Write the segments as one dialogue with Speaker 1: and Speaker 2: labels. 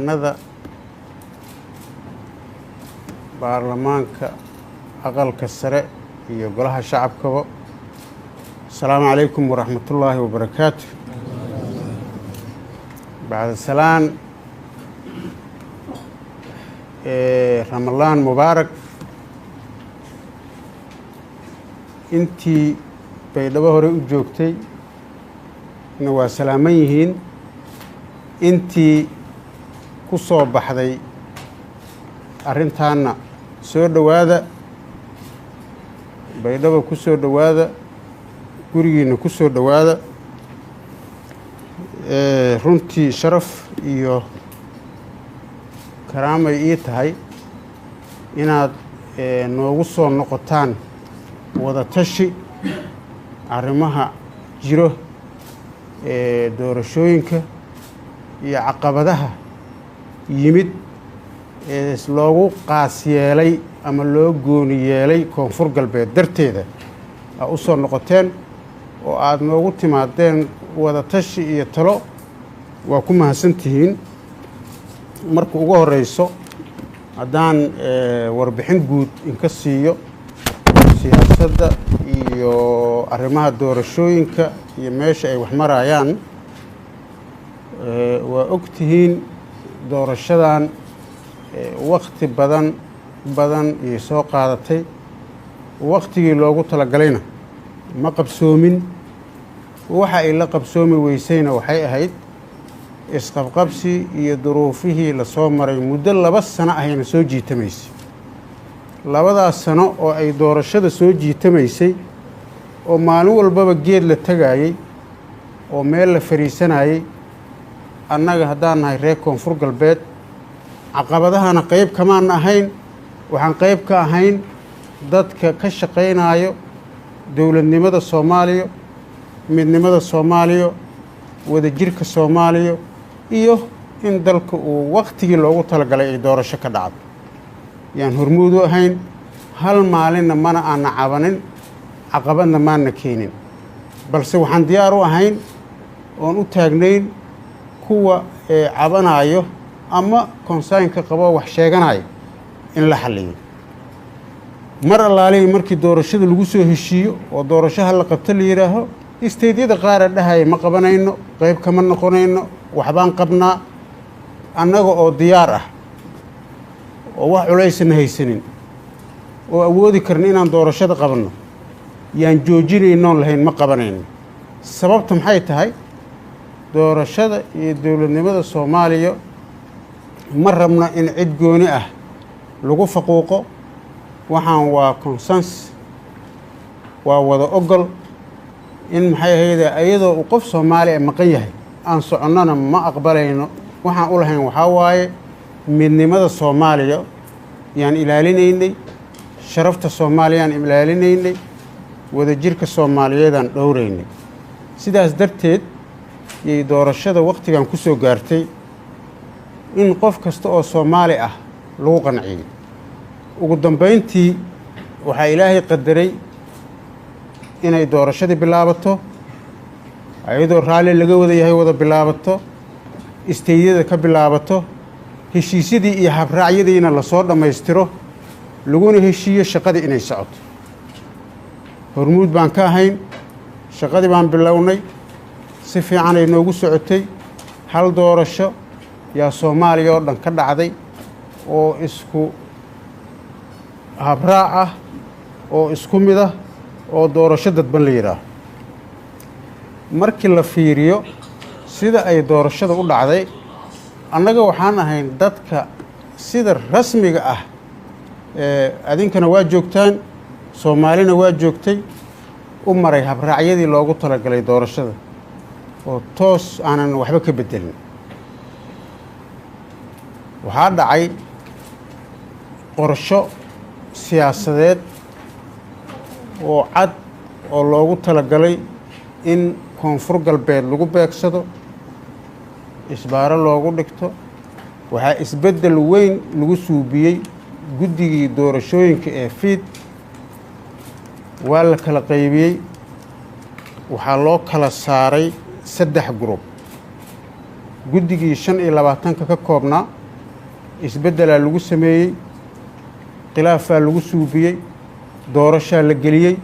Speaker 1: Xildhibaanada baarlamaanka Aqalka Sare iyo Golaha Shacabkaba, asalaamu calaykum waraxmatullaahi wabarakaatu. Bacda salaan, Ramalaan mubaarak. Intii Baydhabo hore u joogtay na waa salaaman yihiin, intii ku soo baxday arrintaanna soo dhowaada, Baydhabo ku soo dhowaada, gurigiina ku soo dhowaada. Runtii sharaf iyo karaamay ii tahay inaad noogu soo noqotaan wada tashi arrimaha jiro ee doorashooyinka iyo caqabadaha yimid ee loogu qaas yeelay ama loo gooni yeelay Koonfur Galbeed darteeda aa u soo noqoteen oo aada noogu timaadeen wada tashi iyo talo. Waa ku mahadsan tihiin. Marka ugu horeyso, haddaan warbixin guud inka siiyo siyaasadda iyo arrimaha doorashooyinka iyo meesha ay wax marayaan, waa og tihiin doorashadan wakti badan badan iyay soo qaadatay, waktigii loogu talagalayna ma qabsoomin. Waxa ay la qabsoomi weysayna waxay ahayd isqabqabsi iyo duruufihii lasoo maray muddo 2 sano ahayna soo jiitamaysay. Labadaas sano oo ay doorashada soo jiitamaysay oo maalin walbaba geed la tagaayey oo meel la fariisanayey, annaga haddaan nahay reer Koonfur Galbeed caqabadahana qeyb kamaan ahayn. Waxaan qeyb ka ahayn dadka ka shaqaynayo dowladnimada Soomaaliya, midnimada Soomaaliya, wadajirka Soomaaliya iyo in dalka uu waktigii loogu talagalay ay doorasho ka dhacdo yaan hormuud u ahayn. Hal maalinna mana aana cabanin, caqabadna maana keenin, balse waxaan diyaar u ahayn oon u taagnayn kuwa cabanaayo ama concern-ka qabo, wax sheeganayo, in la xalliyo. Mar allaalihii markii doorashada lagu soo heshiiyo oo doorashaha la qabto la yidhaaho, state-yada qaara dhahaya ma qabanayno, qeyb kama noqonayno, waxbaan qabnaa. Annaga oo diyaar ah oo wax culaysana haysanin oo awoodi karna inaan doorashada qabanno yaan joojinaynoon lahayn ma qabanayno. Sababta maxay tahay? Doorashada iyo dowladnimada Soomaaliya ma rabno in cid gooni ah lagu faquuqo. Waxaan waa consensus, waa wada ogol in maxay ahayde iyadoo uu qof Soomaaliya maqan yahay aan soconnona ma aqbalayno. Waxaan u lahayn waxaa waaye midnimada Soomaaliya yaan ilaalinaynay, sharafta Soomaaliyaan ilaalinaynay, wadajirka Soomaaliyeedaan dhowraynay. Sidaas darteed yay doorashada wakhtigan ku soo gaartay in qof kasta oo Soomaali ah lagu qanciyey. Ugu dambayntii waxaa Ilaahay qadaray inay doorashadii bilaabato iyadoo raalli laga wada yahay, wada bilaabato, state-yada ka bilaabato, heshiisyadii iyo habraacyadiina lasoo dhammaystiro, laguna heshiiyo shaqadii inay socoto. Hormuud baan ka ahayn, shaqadii baan bilownay, si fiicanay noogu socotay. Hal doorasho yaa Soomaaliya oo dhan ka dhacday oo isku habraac ah oo isku mid ah oo doorasho dadban la yidhaaho. Markii la fiiriyo sida ay doorashada u dhacday, annaga waxaan ahayn dadka sida rasmiga ah, adinkana waa joogtaan, Soomaalina waa joogtay, u maray habraacyadii loogu talagalay doorashada oo toos aanan waxba ka beddelin. Waxaa dhacay qorsho siyaasadeed oo cad oo loogu talagalay in Koonfur Galbeed lagu beegsado, isbaaro loogu dhigto. Waxaa isbeddel weyn lagu suubiyey guddigii doorashooyinka ee FIID. Waa la kala qaybiyey, waxaa loo kala saaray saddex group. Guddigii 25-ka ka koobnaa isbeddelaa lagu sameeyey, khilaafaa lagu suubiyey, doorashaa la geliyey,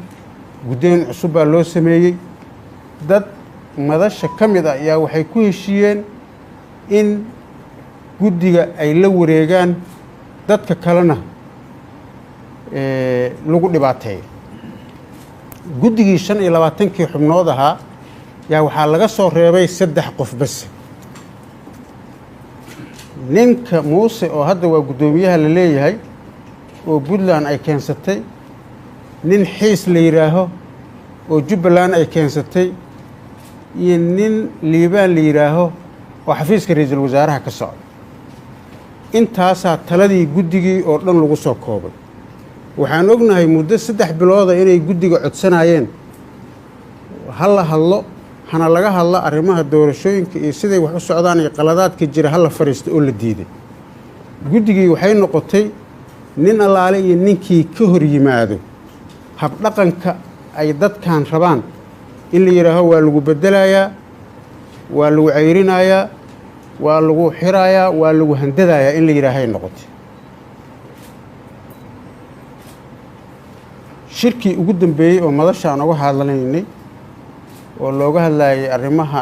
Speaker 1: guddeen cusub baa loo sameeyey. Dad madasha ka mid ah ayaa waxay ku heshiiyeen in guddiga ay la wareegaan, dadka kalena lagu dhibaateeyo. Guddigii 25-kii xubnood ahaa yaa waxaa laga soo reebay 3 qof bas. Ninka Muuse oo hadda waa guddoomiyaha la leeyahay oo Puntland ay keensatay, nin Xiis la yidhaaho oo Jubbaland ay keensatay, iyo nin Liibaan la yidhaaho oo xafiiska ra-iisul wasaaraha ka socda. Intaasaa taladii guddigii oo dhan lagu soo koobay. Waxaan ognahay muddo 3 bilooda inay guddiga codsanaayeen ha la hadlo, hana laga hadlo arrimaha doorashooyinka iyo siday wax u socdaan iyo qaladaadka jira, ha la fadhiisto, oo la diiday. Guddigii waxay noqotay nin allaale iyo ninkii ka hor yimaado habdhaqanka ay dadkan rabaan in la yidhaaho waa lagu beddelayaa, waa lagu cayrinayaa, waa lagu xirayaa, waa lagu handadayaa in la yidhaahay noqotay. Shirkii ugu dambeeyey oo madasha aan uga hadlaynay oo looga hadlayay arrimaha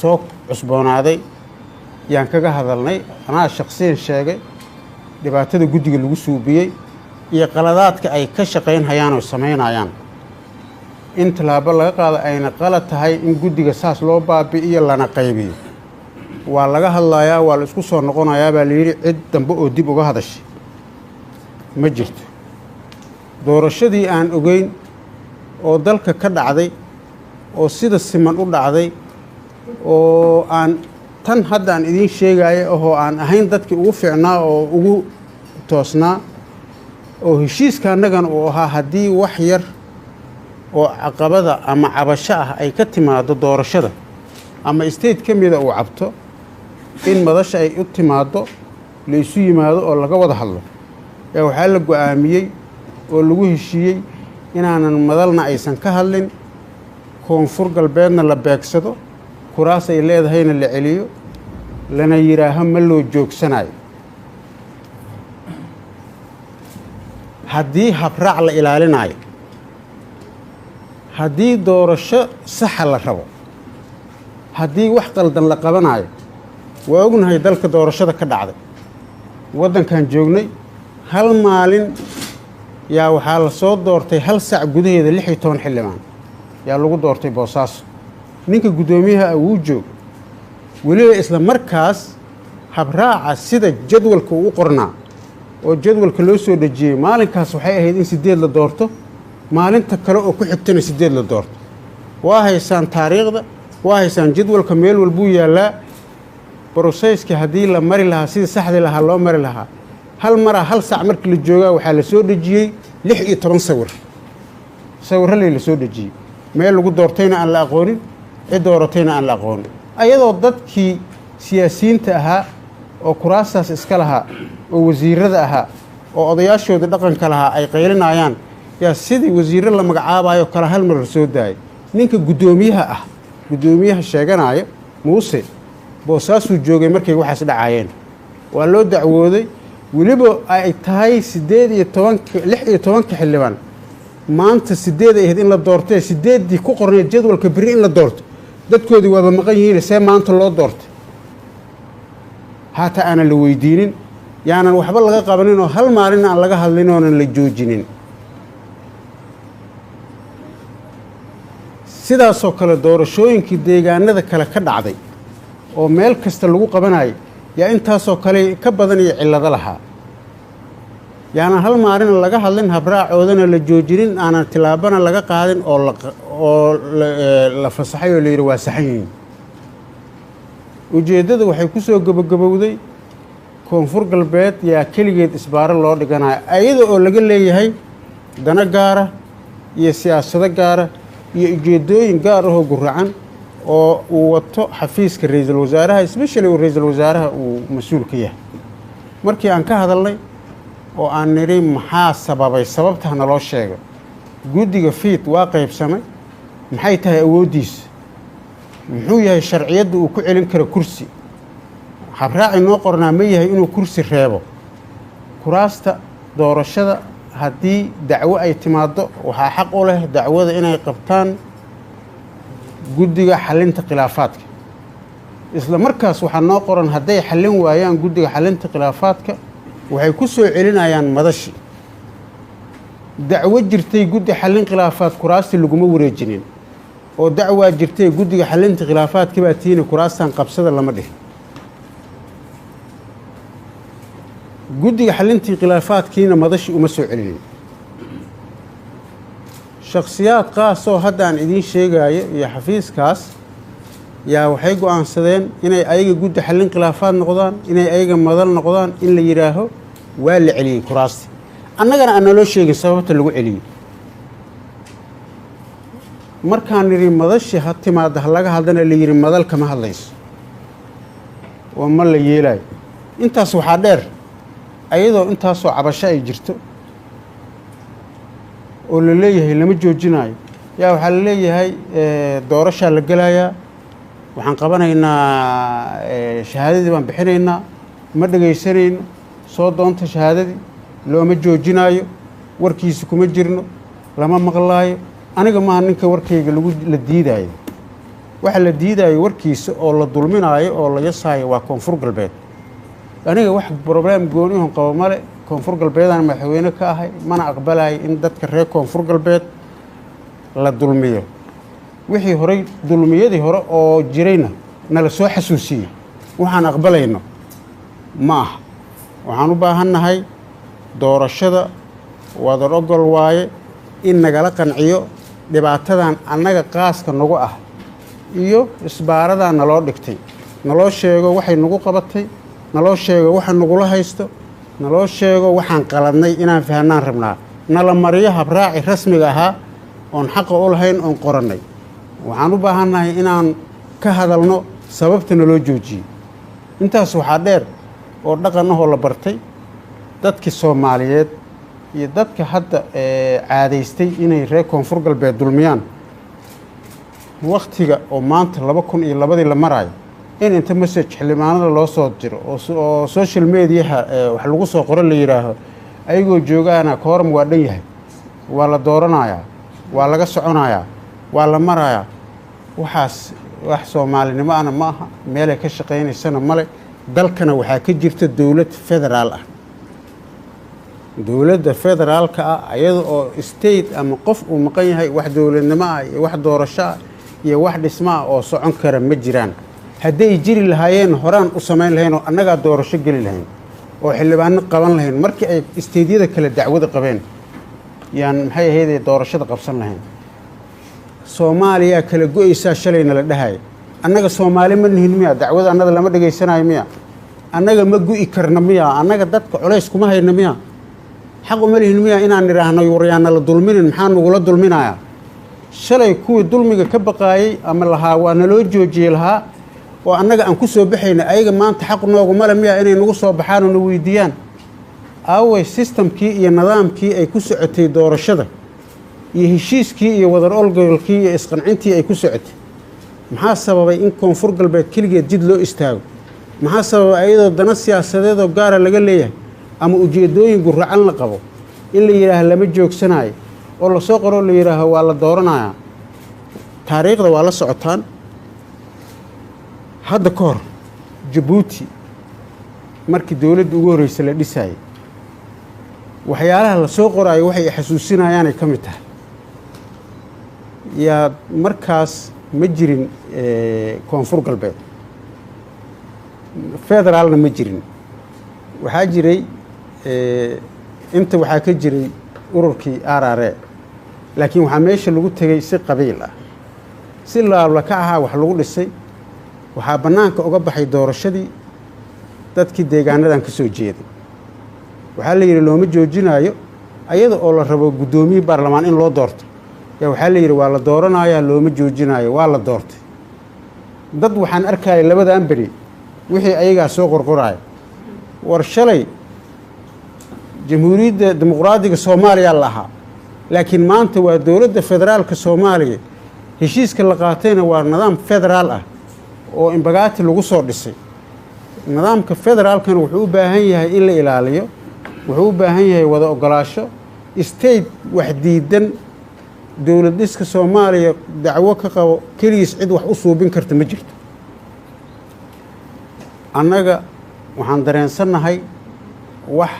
Speaker 1: soo cusboonaaday yaan kaga hadalnay. Anaa shakhsiyan sheegay dhibaatada guddiga lagu suubiyey iyo qaladaadka ay ka shaqaynhayaan oo samaynayaan, in tallaabo laga qaado ayna qalad tahay in guddiga saas loo baabi'iyo lana qaybiyo. Waa laga hadlayaa, waa la isku soo noqonayaa baa la yidhi. Cid dambe oo dib uga hadashay ma jirto. Doorashadii aan ogeyn oo dalka ka dhacday oo sida siman u dhacday oo aan tan hadda aan idiin sheegayo ahoo aan ahayn dadkii ugu fiicnaa oo ugu toosnaa oo heshiiska annagan uu ahaa haddii wax yar oo caqabada ama cabasho ah ay ka timaado doorashada ama state ka mida uu cabto, in madasha ay u timaado, la isu yimaado oo laga wada hadlo. Ee waxaa la go-aamiyey oo lagu heshiiyey inaanan madalna aysan ka hadlin, Koonfur Galbeedna la beegsado, kuraas ay leedahayna la celiyo, lana yidhaaho ma loo joogsanayo. Haddii habraac la ilaalinayo, haddii doorasho saxa la rabo, haddii wax qaldan la qabanayo, waa ognahay dalka doorashada ka dhacday. Waddankan joognay hal maalin yaa waxaa la soo doortay hal sac gudaheeda 16 xildhibaan yaa lagu doortay Boosaaso. Ninka guddoomiyaha wuu joog weliba isla markaas habraaca sida jadwalka uu u qornaa oo jadwalka loo soo dhejiyey maalinkaas waxay ahayd in 8 la doorto, maalinta kale oo ku xigtana 8 la doorto. Waa haysaan taariikhda, waa haysaan jadwalka, meel walbuu yaallaa. Broseyskii haddii la mari lahaa sidii saxdii lahaa loo mari lahaa, hal maraa hal sac markii la joogaa waxaa la soo dhejiyey 16 sawir. Sawirraley la soo dhejiyey, meel lagu doortayna aan la aqoonin, cid dooratayna aan la aqoonin, ayadoo dadkii siyaasiyiinta ahaa oo kuraastaas iska lahaa oo wasiirada ahaa oo odayaashooda dhaqanka lahaa ay qaylinayaan. Yaa sidii wasiirro la magacaabayo kale hal mar la soo daayay. Ninka guddoomiyaha ah, guddoomiyaha sheeganaayo Muuse, Boosaasuu joogay markay waxaas dhacaayeen. Waa loo dacwooday, weliba ay tahay 18-ka 16-ka xildhibaan maanta 8 ay ahayd in la doortee, 8-dii ku qorneyd jadwalka berri in la doorto, dadkoodii waaba maqan yihiin, see maanta loo doortay? Haataa aanan la weydiinin, yaanan waxba laga qabanin oo hal maalin aan laga hadlin oonan la joojinin. Sidaasoo kale doorashooyinkii deegaanada kale ka dhacday oo meel kasta lagu qabanayo yaa intaasoo kale ka badan iyo cillado lahaa, yaanan hal maalina laga hadlin, habraacoodana la joojinin, aanan tilaabana laga qaadin oo la fasaxay oo la yidhi waa saxan yihiin. Ujeeddada waxay ku soo gebagabowday Koonfur Galbeed yaa keligeed isbaaro loo dhiganayo, ayada oo laga leeyahay dano gaara iyo siyaasado gaara iyo ujeeddooyin gaar ahoo guracan oo uu wato xafiiska ra-iisul wasaaraha, especially uu ra-iisul wasaaraha uu mas-uul ka yahay. Markii aan ka hadalnay oo aan nidhi maxaa sababay, sababta naloo sheego, guddiga fiid waa qaybsamay. Maxay tahay awooddiisa? Muxuu yahay sharciyadda uu ku celin karo kursi? Habraaci noo qornaa ma yahay inuu kursi reebo kuraasta doorashada? Haddii dacwo ay timaaddo, waxaa xaq u leh dacwada inay qabtaan guddiga xalinta khilaafaadka. Isla markaas waxaa noo qoran, hadday xallin waayaan guddiga xalinta khilaafaadka, waxay ku soo celinayaan madashi. Dacwo jirtay, guddi xallin khilaafaad kuraastii laguma wareejinin, oo dacwaa jirtay, guddiga xalinta khilaafaadka baa tiini, kuraastan qabsada lama dhihin. Guddiga xalintii khilaafaadkiina madashi uma soo celinin. Shakhsiyaad qaasoo hadda aan idiin sheegaayo iyo xafiiskaas yaa waxay go-aansadeen inay ayaga guddi xallin khilaafaad noqdaan, inay ayaga madal noqdaan, in la yidhaaho waa la celiyey kuraasti, annagana aan naloo sheegin sababta lagu celiyey. Markaan nidhi madashi ha timaada ha laga hadlana, la yidhi madal kama hadlayso oo ma la yeelaayo. Intaas waxaa dheer, ayadoo intaasoo cabasho ay jirto oo la leeyahay lama joojinaayo, yaa waxaa la leeyahay doorashaa la gelayaa, waxaan qabanaynaa shahaadadii baan bixinaynaa, ma dhegaysanayno, soo doonta shahaadadii, looma joojinaayo, warkiisa kuma jirno, lama maqlaayo. Aniga maaha ninka warkayga lagu la diidaayo. Waxa la diidaayo warkiisa oo la dulminaayo oo la yasaayo waa Koonfur Galbeed. Aniga wax broblem goonihon qabo male. Koonfur Galbeedaan madaxweyne ka ahay, mana aqbalayo in dadka reer Koonfur Galbeed la dulmiyo. Wixii horey, dulmiyadii hore oo jirayna nala soo xasuusiyey, waxaan aqbalayno ma aha. Waxaan u baahannahay doorashada wadar ogol waaye, in nagala qanciyo dhibaatadan annaga qaaska nagu ah iyo isbaaradaa naloo dhigtay, naloo sheego waxay nagu qabatay, naloo sheego waxa nagula haysto, naloo sheego waxaan qaladnay inaan fahnaan rabnaa, nala mariyo habraaci rasmiga ahaa oon xaqa u lahayn oon qorannay. Waxaan u baahannahay inaan ka hadalno sababta naloo joojiyey. Intaas waxaa dheer oo dhaqan ahoo la bartay dadkii Soomaaliyeed iyo dadka hadda caadaystay inay reer Koonfur Galbeed dulmiyaan, wakhtiga oo maanta 2002dii la maraayo, in inta message xildhibaanada loo soo diro oo social mediaha wax lagu soo qoro, la yidhaaho ayagoo joogaana kooram waa dhan yahay, waa la dooranayaa, waa laga soconayaa, waa la marayaa. Waxaas wax soomaalinimo ana ma aha, meelay ka shaqaynaysana male. Dalkana waxaa ka jirta dowlad federaal ah. Dowladda federaalka ah, ayada oo state ama qof uu maqan yahay, wax dowladnimo ah iyo wax doorasho ah iyo wax dhismo ah oo socon kara ma jiraan. Hadday jiri lahaayeen, horaan u samayn lahayn oo annagaa doorasho geli lahayn oo xildhibaano qaban lahayn. Markii ay stateyada kale dacwada qabeen yaan maxay ahaydee doorashada qabsan lahayn. Soomaaliyaa kala go-aysaa shalayna la dhahaya. Annaga Soomaali ma nihin miya? Dacwada annada lama dhegaysanayo miya? Annaga ma gu'i karna miya? Annaga dadka culays kuma hayna miya? Xaq uma lihin miya inaan nidhaahno waryaana la dulminin? Maxaa nagula dulminayaa? Shalay kuwii dulmiga ka baqaayey ama lahaa waa naloo joojiyey lahaa oo annaga aan ku soo baxayna, ayaga maanta xaq nooguma le miya inay nagu soo baxaan oo na weydiiyaan aaway systemkii iyo nidaamkii ay ku socotay doorashada iyo heshiiskii iyo wadar olgolkii iyo isqancintii ay ku socotay? Maxaa sababay in Koonfur Galbeed keligeed jid loo istaago? Maxaa sababay ayadoo dana siyaasadeedoo gaara laga leeyahay ama ujeeddooyin guracan la qabo in la yidhaaho lama joogsanaayo oo lasoo qoro la yidhaaho waa la dooranayaa? Taariikhda waa la socotaan. Hadda ka hor Jabuuti markii dowladda ugu horreysa la dhisaayay, waxyaalaha lasoo qoraayo waxay xasuusinayaanay ka mid tahay. Yaa markaas ma jirin Koonfur Galbeed, federaalna ma jirin. Waxaa jiray inta waxaa ka jiray ururkii RRA, laakiin waxaa meesha lagu tegey si qabiil ah, si laablaka ahaa wax lagu dhisay. Waxaa bannaanka uga baxay doorashadii dadkii deegaanadan ka soo jeeday. Waxaa la yidhi looma joojinaayo, ayada oo la rabo guddoomiye baarlamaan in loo doorto. Yaa waxaa la yidhi waa la dooranayaa, looma joojinaayo, waa la doortay. Dad waxaan arkaya labadan beri wixii ayagaa soo qorqoraaya. War shalay Jamhuuriyadda Dimuqraadiga Soomaaliya la ahaa, laakiin maanta waa dowladda federaalka Soomaaliya. Heshiiska la qaatayna waa nidaam federaal ah oo Imbagaati lagu soo dhisay. Nidaamka federaalkana wuxuu u baahan yahay in la ilaaliyo, wuxuu u baahan yahay wada ogolaasho. State wax diidan, dowlad dhiska Soomaaliya dacwo ka qabo, keligiis cid wax u suubin karta ma jirto. Annaga waxaan dareensannahay wax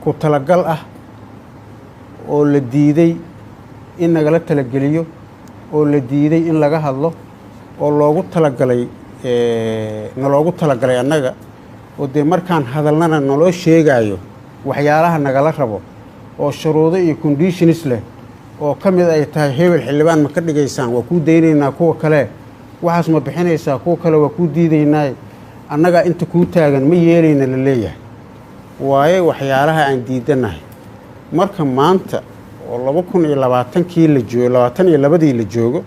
Speaker 1: ku talagal ah oo la diiday in nagala talageliyo, oo la diiday in laga hadlo, oo loogu talagalay, naloogu talagalay annaga, oo dee markaan hadalnana naloo sheegaayo waxyaalaha nagala rabo oo shuruudo iyo conditions leh, oo ka mid ay tahay: hebel xildhibaan ma ka dhigaysaan? Waa kuu daynaynaa kuwa kale. Waxaas ma bixinaysaa? Kuwa kale waa kuu diidaynaaye. Annagaa inta kuu taagan, ma yeelayna la leeyahay. Waaye waxyaalaha aan diidanahay. Marka maanta oo 2020-kii la joogo, 22-dii la joogo,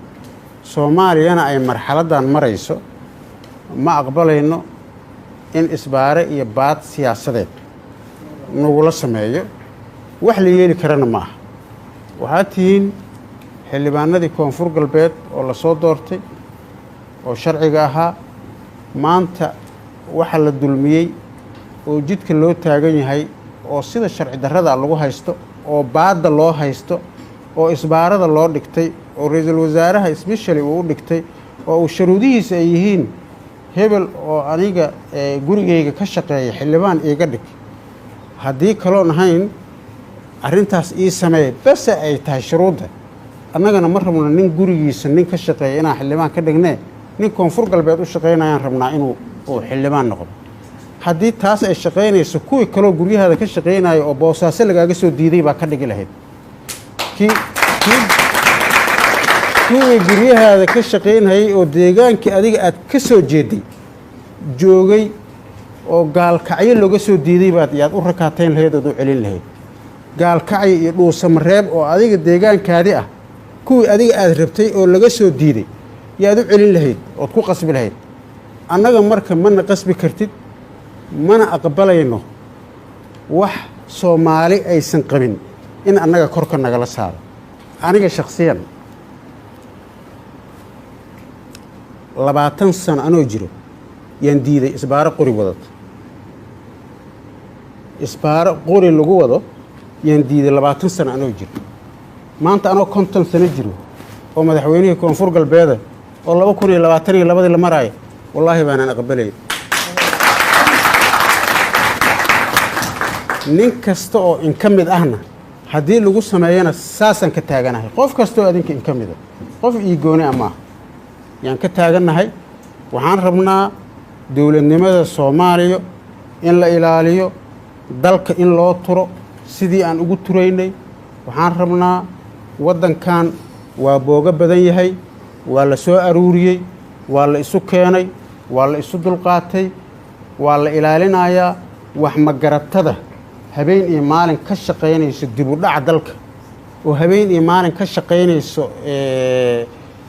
Speaker 1: Soomaaliyana ay marxaladdan marayso, ma aqbalayno in isbaare iyo baad siyaasadeed nagula sameeyo. Wax la yeeli karana ma aha. Waxaad tihiin xildhibaanadii Koonfur Galbeed oo lasoo doortay oo sharciga ahaa. Maanta waxa la dulmiyey oo jidka loo taagan yahay oo sida sharci darrada lagu haysto oo baadda loo haysto oo isbaarada loo dhigtay oo ra-iisul wasaaraha specially uu u dhigtay oo uu sharuudihiisa ay yihiin: hebel oo aniga gurigayga ka shaqeeya xildhibaan iiga dhig, haddii kaloon ahayn arrintaas ii sameey, base ay tahay shuruudda. Annagana ma rabno nin gurigiisa nin ka shaqeeya inaan xildhibaan ka dhignee. Nin Koonfur Galbeed u shaqaynayaan rabnaa inuu uu xildhibaan noqdo. Haddii taas ay shaqaynayso, kuwii kaloo guryahaada ka shaqaynaya oo Boosaaso lagaaga soo diiday baa ka dhigi lahayd. Kii kuwii guryahaada ka shaqaynayay oo deegaankii adiga aad ka soo jeeday joogay oo Gaalkacyo looga soo diiday baad yaad u rakaatayn lahayd ood u celin lahayd. Gaalkacyo iyo Dhuusamareeb oo adiga deegaankaadi ah, kuwii adiga aad rabtay oo laga soo diiday yaad u celin lahayd ood ku qasbi lahayd. Annaga marka mana qasbi kartid, mana aqbalayno wax Soomaali aysan qabin in annaga korka nagala saaro. Aniga shakhsiyan 20 sano anoo jiro yaan diiday isbaaro qori wadato. Isbaaro qori lagu wado yaan diiday 20 sano anoo jiro. Maanta anoo 50 sano jiro oo madaxweynihii Koonfur Galbeeda oo 2022-dii la maraayo, wallaahi baanaan aqbalay. Nin kasta oo in ka mid ahna haddii lagu sameeyana, saasaan ka taaganahay. Qof kasta oo adinka in ka mida, qof ii gooni a maaha, yaan ka taagannahay. Waxaan rabnaa dowladnimada Soomaaliya in la ilaaliyo, dalka in loo turo sidii aan ugu turaynay. Waxaan rabnaa, waddankan waa boogo badan yahay, waa la soo aruuriyey, waa la isu keenay, waa la isu dulqaatay, waa la ilaalinayaa. Wax magaratada habeen iyo maalin ka shaqaynayso dib u dhaca dalka oo habeen iyo maalin ka shaqaynayso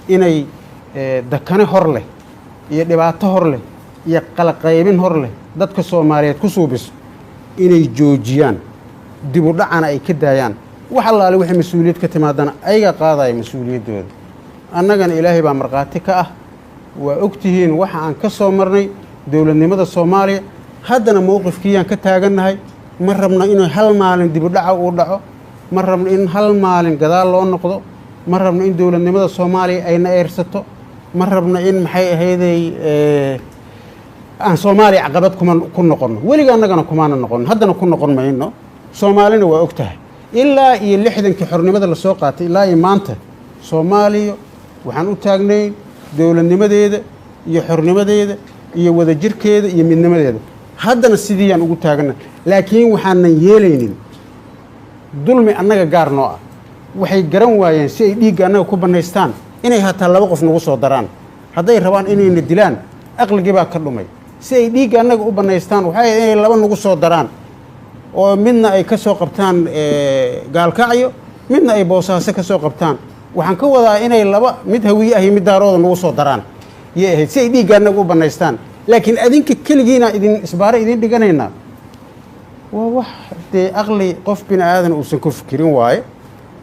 Speaker 1: inay dakane hor leh iyo dhibaato hor leh iyo qalaqaybin hor leh dadka Soomaaliyeed ku suubiso, inay joojiyaan, dib u dhacana ay ka daayaan. Wax allaale wixii mas-uuliyad ka timaadana ayagaa qaadaya mas-uuliyaddooda. Annagana Ilaahay baa markhaati ka ah, waa ogtihiin waxa aan ka soo marnay dowladnimada Soomaaliya. Haddana mowqifkiiyaan ka taagannahay. Ma rabno inuu hal maalin dib u dhaca uu dhaco, ma rabno in hal maalin gadaal loo noqdo, ma rabno in dowladnimada Soomaaliya ayna eersato, ma rabno in, maxay ahayday, aan Soomaaliya caqabad kuma ku noqonno. Weliga annagana kumaana noqon, haddana ku noqon mayno. Soomaalina waa og tahay, ilaa iyo 60-kii xornimada lasoo qaatay ilaa iyo maanta, Soomaaliya waxaan u taagnayn dowladnimadeeda iyo xornimadeeda iyo wadajirkeeda iyo midnimadeeda. Haddana sidiiyaan ugu taagana, laakiin waxaanan yeelaynin dulmi annaga gaar noo ah. Waxay garan waayeen si ay dhiigga annaga ku bannaystaan inay hataa laba qof nagu soo daraan hadday rabaan inayna dilaan. Aqligii baa ka dhumay. Si ay dhiigga annaga u bannaystaan waxay ahayd inay laba nagu soo daraan oo midna ay ka soo qabtaan Gaalkacyo, midna ay Boosaaso ka soo qabtaan. Waxaan ka wadaa inay laba, mid Hawiye ah iyo mid Daarooda, nagu soo daraan yay ahayd si ay dhiigga annaga u bannaystaan. Laakiin adinka keligiina idin isbaaro idin dhiganaynaa waa wax dee aqli qof bini aadan uusan ku fikirin waaye.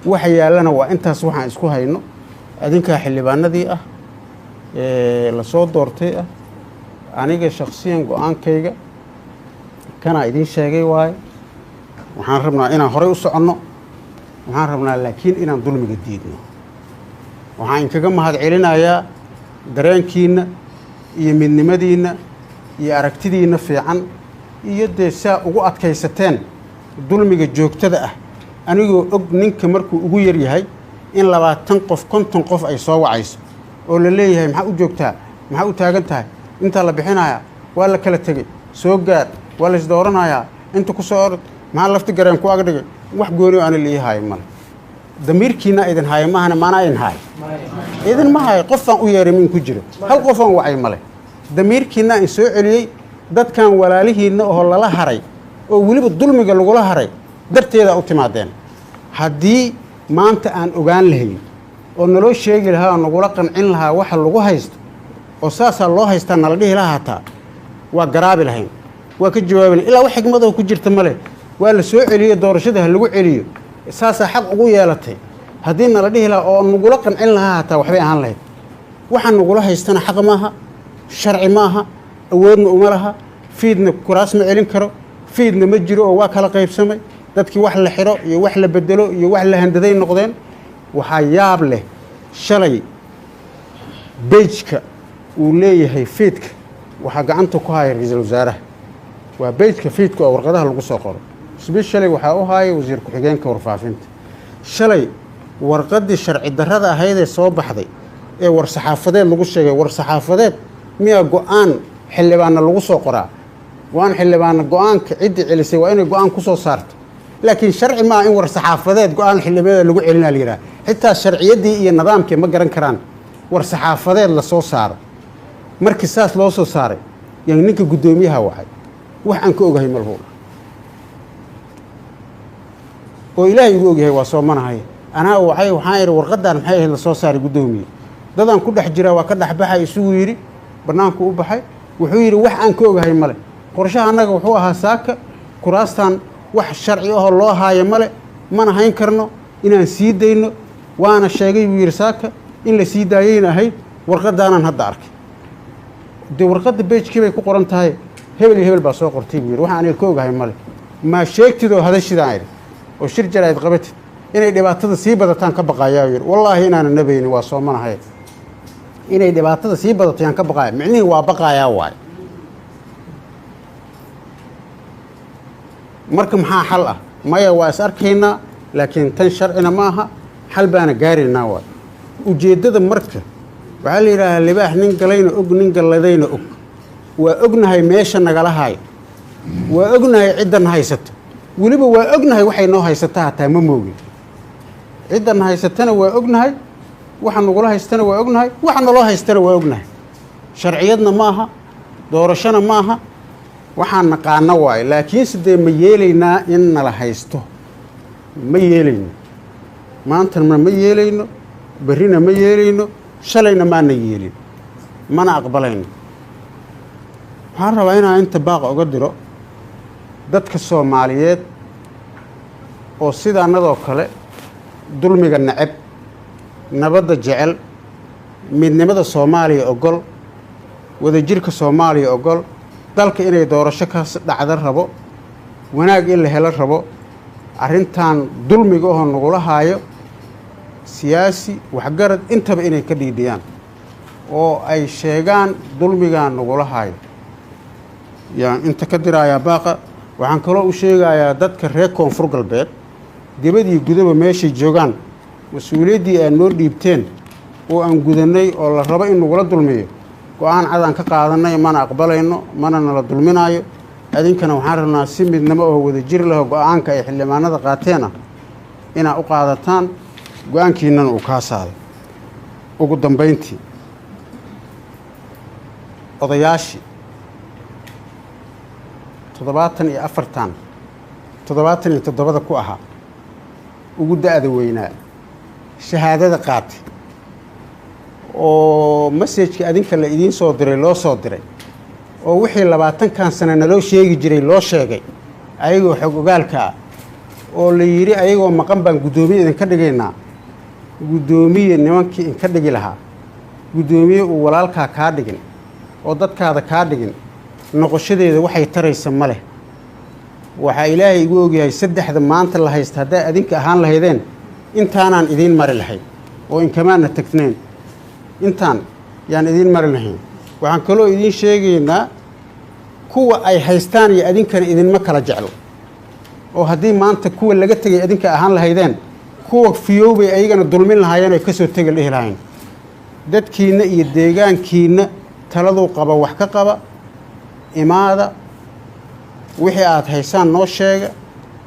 Speaker 1: Waxa yaallana waa intaas. Waxaan isku hayno adinkaa xildhibaanadii ah ee lasoo doortay ah. Aniga shaksiyan go-aankayga kanaa idiin sheegay waaye. Waxaan rabnaa inaan horay u soconno, waxaan rabnaa laakiin inaan dulmiga diidno. Waxaan inkaga mahad celinayaa dareenkiinna iyo midnimadiinna iyo aragtidiinna fiican iyo dee saa ugu adkaysateen dulmiga joogtada ah. Anigoo og ninka markuu ugu yar yahay in 20 qof, 50 qof ay soo wacayso oo la leeyahay maxaa u joogtaa, maxaa u taagan tahay, intaa la bixinayaa, waa la kala tegey, soo gaar, waa la isdooranayaa, inta ku soo orod, maxaa lafti gareen ku agdhigay. Wax gooni oo ani la ii haayo male. Damiirkiina idin haayo maahane, maanaa idin haayo? Idin ma haayo. Qofaan u yeeray min ku jiro, hal qofaan wacay male. Damiirkiina in soo celiyey, dadkan walaalihiinna oo lala haray oo weliba dulmiga lagula haray darteedaa u timaadeen. Haddii maanta aan ogaan lahayn oo naloo sheegi lahaa oo nagula qancin lahaa waxa lagu haysto oo saasaa loo haystaa nala dhihi lahaa, hataa waa garaabi lahayn, waa ka jawaabi lahayn. Ilaa wax xigmadoo ku jirta male. Waa la soo celiyo, doorashada ha lagu celiyo, saasaa xaq ugu yeelatay haddii nala dhihi lahaa oo nagula qancin lahaa, hataa waxbay ahaan lahayd. Waxaa nagula haystana xaq maaha, sharci maaha, awoodna uma laha. Fiidna kuraas ma celin karo, fiidna ma jiro oo waa kala qaybsamay dadkii. Wax la xiro iyo wax la bedelo iyo wax la handaday noqdeen. Waxaa yaab leh, shalay page-ka uu leeyahay fiidka waxaa gacanta ku haya ra-iisul wasaaraha. Waa page-ka fiidka oo warqadaha lagu soo qoro. Shalay waxaa u haaya wasiir ku-xigeenka warfaafinta. Shalay warqaddii sharci darrada ahaydee soo baxday ee war-saxaafadeed lagu sheegay, war-saxaafadeed miyaa go-aan xildhibaanna lagu soo qoraa? Go-aan xildhibaanna, go-aanka ciddii celisay waa inay go-aan ku soo saarto, laakiin sharci maaha in war-saxaafadeed go-aan xildhibaanada lagu celinaa la yidhaha. Xitaa sharciyaddii iyo nidaamkii ma garan karaan. War-saxaafadeed la soo saaro, markii saas loo soo saaray yaan ninka guddoomiyaha wacay. Wax aan ka ogahay malhu oo Ilaahay igu ogyahay, waa soomanahay. Anaa wacay, waxaan idhi, warqaddaan maxay ahayd la soo saaray, guddoomiye? Dadaan ku dhex jiraa, waa ka dhex baxay, isugu yidhi, bannaanku u baxay. Wuxuu yidhi, wax aan ka ogahay male. Qorshaha annaga wuxuu ahaa saaka kuraastan wax sharci ahoo loo haayo male, mana hayn karno inaan sii dayno, waana sheegay buu yidhi saaka in la sii daayayna ahayd. Warqaddaanaan hadda arkay. Dee warqadda page-kii bay ku qoran tahay, hebel iyo hebel baa soo qortay buu yidhi. Wax aniga ka ogahay male. Maa sheegtid oo hadashidaan idhi oo shir jaraa'id qabatid, inay dhibaatada sii badataan ka baqayaa yidhi. Wallaahi inaanan nabaynin, waa soomanahay. Inay dhibaatada sii badato yaan ka baqaaya, micnihii waa baqaayaa waay. Marka maxaa xal ah? Maya, waa is arkaynaa, laakiin tan sharcina ma aha, xal baana gaaraynaa waay ujeeddada. Marka waxaa la yidhaahaa, libaax nin galayna og, nin galladayna og. Waa ognahay meesha nagala haayo, waa ognahay ciddan haysato, weliba waa ognahay waxay noo haysataa, hataa ma moogin. Ciddan haysatana waa ognahay, waxa nagula haystana waa ognahay, waxa naloo haystana waa ognahay. Sharciyadna ma aha, doorashona ma aha, waxaan naqaano waayo. Laakiinse dee ma yeelaynaa in nala haysto? Ma yeelayno. Maantana ma yeelayno, berrina ma yeelayno, shalayna maana yeelin, mana aqbalayno. Waxaan rabaa inaan inta baaqa uga diro dadka Soomaaliyeed oo sida annadoo kale dulmiga neceb, nabadda jecel, midnimada Soomaaliya ogol, wadajirka Soomaaliya ogol, dalka inay doorasho ka dhacda rabo, wanaag in la helo rabo. Arrintan dulmiga ahoo nagula haayo, siyaasi, waxgarad, intaba inay ka dhiidhiyaan oo ay sheegaan dulmigan nagula haayo yaan inta ka diraayaa baaqa. Waxaan kaloo u sheegayaa dadka reer Koonfur Galbeed, dibadii gudaba meeshay joogaan, mas-uuliyaddii aad noo dhiibteen oo aan gudannay oo la rabo in nagula dulmiyo, go-aan cadaan ka qaadanay, mana aqbalayno, mana nala dulminaayo. Adinkana waxaan rabnaa si midnimo oo wadajir leh oo go-aanka ay xildhibaanada qaateen ah inaa u qaadataan, go-aankiinana uu kaa saaday. Ugu dambayntii, odayaashii 74-tan, 77-da ku ahaa, ugu da-da weynaa, shahaadada qaatay oo message-ka adinka la idiin soo diray loo soo diray oo wixii 20-kan sano naloo sheegi jiray loo sheegay, ayagoo xog ogaalka ah oo la yidhi ayagoo maqan baan guddoomiye idinka dhigaynaa. Guddoomiye nimankii inka dhigi lahaa, guddoomiye uu walaalkaa kaa dhigin. oo dadkaada kaa dhigin, noqoshadeeda waxay taraysa ma leh. Waxaa Ilaahay igu ogyahay, saddexda maanta la haysta haddaa adinka ahaan lahaydeen, intaanaan idiin mari lahayn oo inkamaana tagnayn, intaan yaan idiin mari lahayn. Waxaan kaloo idiin sheegaynaa, kuwa ay haystaan iyo adinkana idinma kala jeclo, oo haddii maanta kuwa laga tegay adinka ahaan lahaydeen, kuwa fiyoobay ayagana dulmin lahaayeen, ay ka soo tega dhihi lahayn. Dadkiinna iyo deegaankiinna taladuu qaba wax ka qaba. Imaada, wixii aada haysaan noo sheega.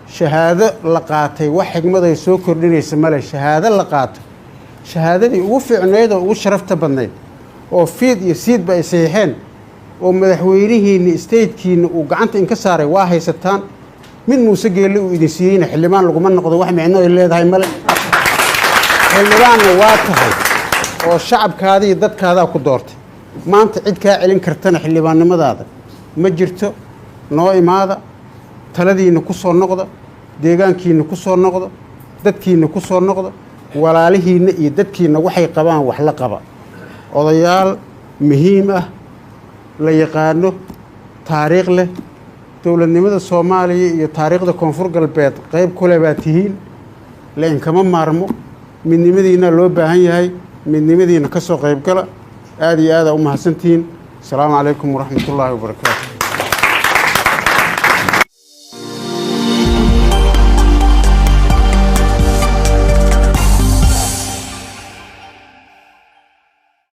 Speaker 1: Shahaado la qaatay wax xigmaday soo kordhinaysa male. Shahaado la qaato, shahaadadii ugu fiicnayd oo ugu sharafta badnayd oo FIDE iyo SEIDba ay saxiixeen oo madaxweynihiinna statekiinna uu gacanta inka saaray, waa haysataan. Mid Muuse Geelle uu idin siiyeyna xildhibaan laguma noqdo, wax micno ay leedahay male. Xildhibaanna waa tahay oo shacabkaada iyo dadkaadaa ku doortay. Maanta cid kaa celin kartana xildhibaannimadaada ma jirto. Noo imaada, taladiinna ku soo noqda, deegaankiinna ku soo noqda, dadkiinna ku soo noqda, walaalihiinna iyo dadkiinna waxay qabaan wax la qaba. Odayaal muhiim ah, la yaqaano, taariikh leh, dowladnimada Soomaaliya iyo taariikhda Koonfur Galbeed qayb kule baa tihiin. La inkama maarmo, midnimadiinna loo baahan yahay. Midnimadiina ka soo qaybgala. Aada iyo aada u mahadsantihiin. Asalaamu calaykum waraxmatullaahi wabarakaatu.